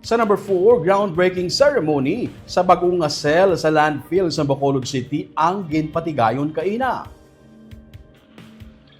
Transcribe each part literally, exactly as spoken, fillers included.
Sa number four, groundbreaking ceremony sa bag-o nga cell sa landfill sa Bacolod City ang ginpatigayon kaina.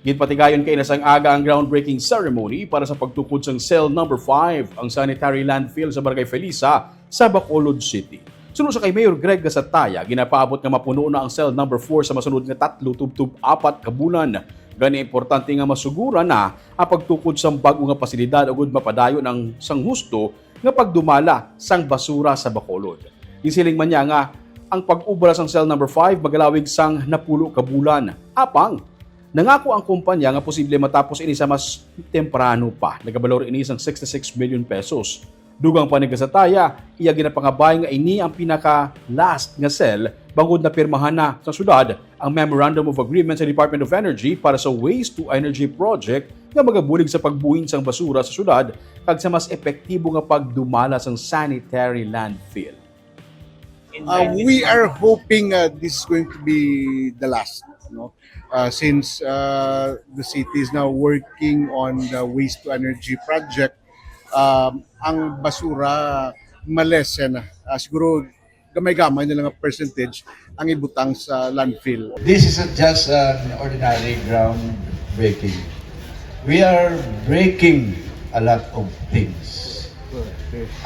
Ginpatigayon kaina sang aga ang groundbreaking ceremony para sa pagtukod sang cell number five, ang sanitary landfill sa Barangay Felisa sa Bacolod City. Suno sa kay Mayor Greg Gasataya, ginapaabot nga mapuno na ang cell number four sa masunod nga tatlo tubtob apat ka bulan. Gani, importante nga masuguran na ang pagtukod sang bag-o nga pasilidad agud mapadayon ang sang husto nga pagdumala sang basura sa Bacolod. Gisiling man niya nga ang pag-obra sang cell number five magalawig sang napulo ka bulan. Apang, nangako ang kumpanya nga posible matapos ini sa mas temprano pa. Nagabalor ini sang sixty-six million pesos. Dugang pa ni Gasataya, iya ginapangabay nga ini ang pinaka-last nga cell bangod napirmahan na sa syudad ang Memorandum of Agreement sa Department of Energy para sa Waste to Energy Project nga magabulig sa pagbuhin sang basura sa syudad kag sa mas epektibo nga pagdumala sang sanitary landfill. Uh, we are hoping uh, this is going to be the last, no? Uh, since uh, the city is now working on the waste to energy project, um, ang basura malesen na. Uh, siguro gamay-gamay na lang ang percentage ang ibutang sa landfill. This is just an ordinary groundbreaking. We are breaking a lot of things.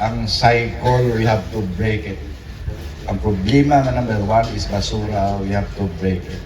Ang cycle, we have to break it. Ang problema nga number one is basura, we have to break it.